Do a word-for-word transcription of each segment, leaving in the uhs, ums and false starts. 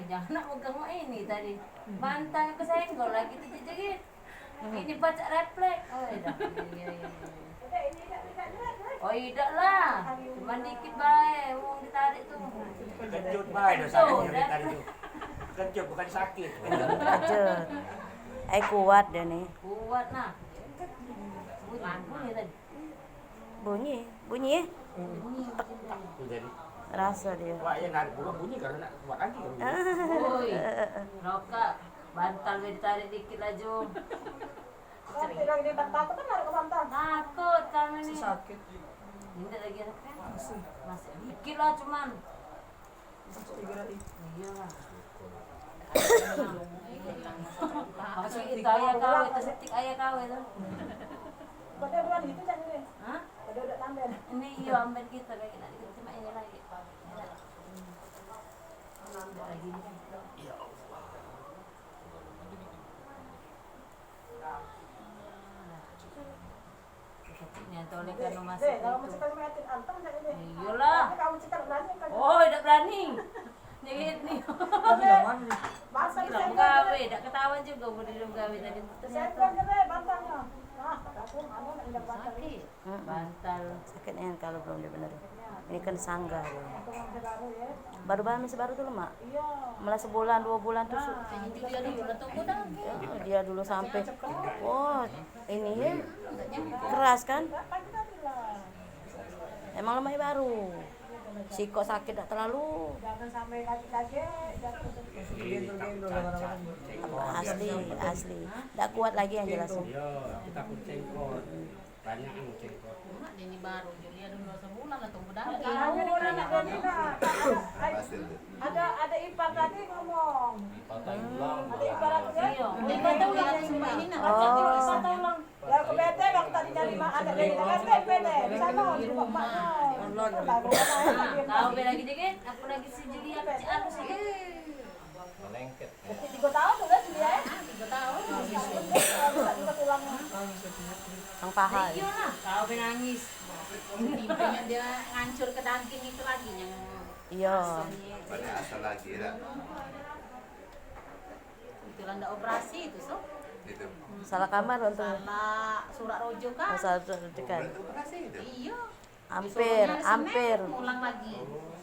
Jangan nak megang mak ini tadi. Bantal kesenggol lagi tu jerit. Ini pacak refleks. Oh, dah. Iya, iya, iya. Oh, idak lah. Cuman dikit bae wong ditarik tu. Kejut bae dah sakit dari tadi tu. Kejut bukan sakit. Kejut. Eh, kuat dia ni. Kuat nah. Bunyi, bunyi tadi. Bunyi, bunyi eh. Bunyi. Jadi. Rasa dia. Wah, ya narik bunyi karena nak kuat lagi. Woi. Rokok, bantal boleh ditarik dikit laju. Sakit lagi dia tak takut kan narik ke bantal. Takut kami ni. Sakit. Ini lagi sakit kan? Masih. Masih dikit lah cuman. Masuk tiga hari. Iya lah. Masuk itu ayah kau, itu setik ayah kau itu. Pada bulan itu kan ini. Hah? Pada udah tambah. Ini iya ambil kita lagi nak cuma ini lagi. Ambil lagi ni. Ya Allah. Keciknya toleh kan rumah sakit itu. Iyolah. Oh, dak berani. Nyengit ni. Gila begawe, dak ketahuan juga boleh begawe tadi. Sakit. Bantal. Sakit nian kalau belum dibenerin. Ini kan sanggah dia. Baru bangun masih baru tu lemak. Malah sebulan, dua bulan tu su- Dia dulu lah tunggu dah. Ya, dia dulu sampai. Oh, ini ya keras kan? Emang lemak baru. Sikok sakit dak terlalu. Jangan sampai kaget-kaget, jangan. Asli, asli. Dak kuat lagi yang jelas. Iya, kita kucing kok. Banyak anu cengkok. Mak, dia ni baru je, dia dulu sebulan lah tunggu daging. Tahu lah nak jadi nak. Ada, ada ipar tadi ngomong. Ipar tadi pulang. Ada ipar aku kan? Iya. Ipar tu yang sembah ini nak. Oh. Ipar tolong. Ya, aku bete waktu tadi cari mak anak dia. Bete, bete. Di sana, di rumah maknya. Itu baru. Tahu bela lagi dikit, aku lagi si Julia kecil aku sih. Melengket. Tiga tahun tu kan dia, eh? Tiga tahun. Bisa juga tulang. Nang paha. Iya lah, kau be nangis. Intinya dia ngancur ke daging itu lagi yang. Iya. Pada asal lagi dah. Itulah ndak operasi itu, so. Itu. Salah kamar untung. Salah surat rujukan. Oh, salah surat rujukan. Berarti operasi itu. Iya. Hampir, hampir. Ngulang lagi.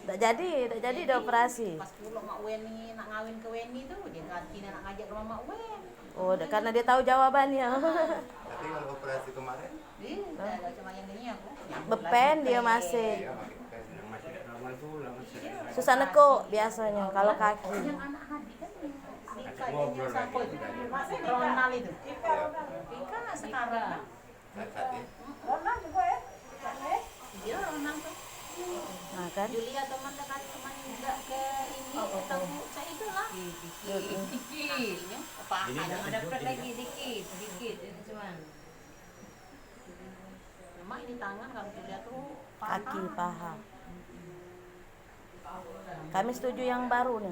Dak jadi, dak jadi dioperasi. Pas pulo Mak Wen ni nak ngawin ke Weni tu, dia ganti nak ngajak ke rumah Mak Wen. Oh, dak, karena dia tahu jawabannya. Tapi kalau operasi kemarin? Ih, dah, dah cuma yang ini aku. Bepen dia masih. Iya, pakai pen. Masih dak normal pula, masih dak normal. Susah nekuk biasanya kalau kaki. Yang anak Hadi kan, Dika, dia siapa itu? Ronald itu. Ika sekarang. Kakak ya? Ronald juga ya? Kakaknya? Iya, Ronald tuh. Nah, kan? Julia teman dekat teman juga ke ini, oh, oh, ketemu cak itulah. Kiki. Kiki. Kakinya apa? Ini ada lagi dikit, dikit ini cuman. Cuma ini tangan kalau Julia tuh paha. Kaki, paha. Kami setuju yang baru ni.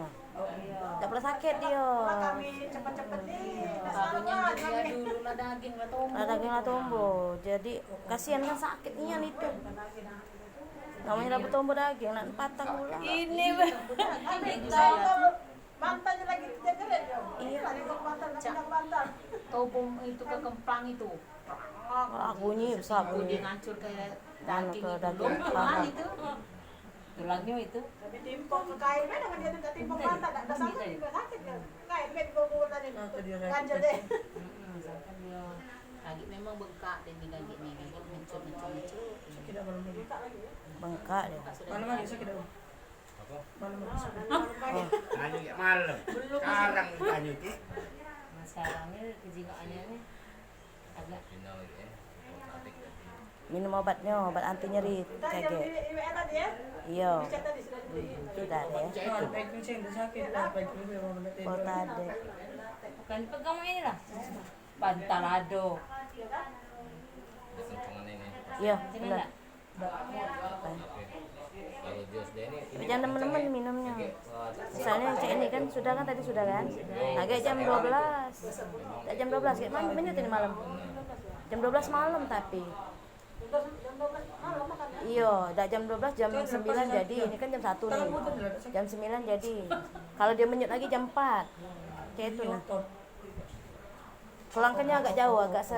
Dak pernah sakit dia. Kami cepet-cepet ni. Barunya dia dulu lah daging lah tumbuh. Lah daging lah tumbuh. Jadi kasihan kan sakit nian itu. Namanya lah bertumbuh daging, nak patah pula. Ini. Mantan lagi kerja dia. Iya. Tadi buat mantan, nak pindah mantan. Tobong itu ke kemplang itu. Wah, bunyi besar bunyi. Dia ngancur ke daging itu. Tulangnya itu. Tapi timpok ke kain, mana dengan dia tu tak timpok mata, tak ada sakit juga sakit kan. Kain bed gogol tadi tu. Ganjel deh. Lagi memang bengkak dia ni, lagi ni, lagi mencur, mencur, mencur. Sakit dah malam ni. Bengkak lagi ya? Bengkak dia. Malam lagi sakit dah. Apa? Malam lagi sakit. Oh. Tanya ya malam. Sekarang tanya tu. Masalahnya kejiwaannya ni agak. Minum obatnya, obat anti nyeri, kagek. Iyo. Sudah deh. Oh, tadi. Bukan pegang ini lah. Bantal ado. Iyo, benar. Jangan nemen-nemen minumnya. Misalnya cak ini kan, sudah kan, tadi sudah kan. Agak jam dua belas. Agak jam dua belas, kayak mana banyak tadi malam. Jam dua belas malam tapi. Iyo, dak jam dua belas, jam sembilan jadi. Ini kan jam satu nih. Jam sembilan jadi. Kalau dia menyut lagi jam empat. Kayak itu nah. Kelangkannya agak jauh, agak se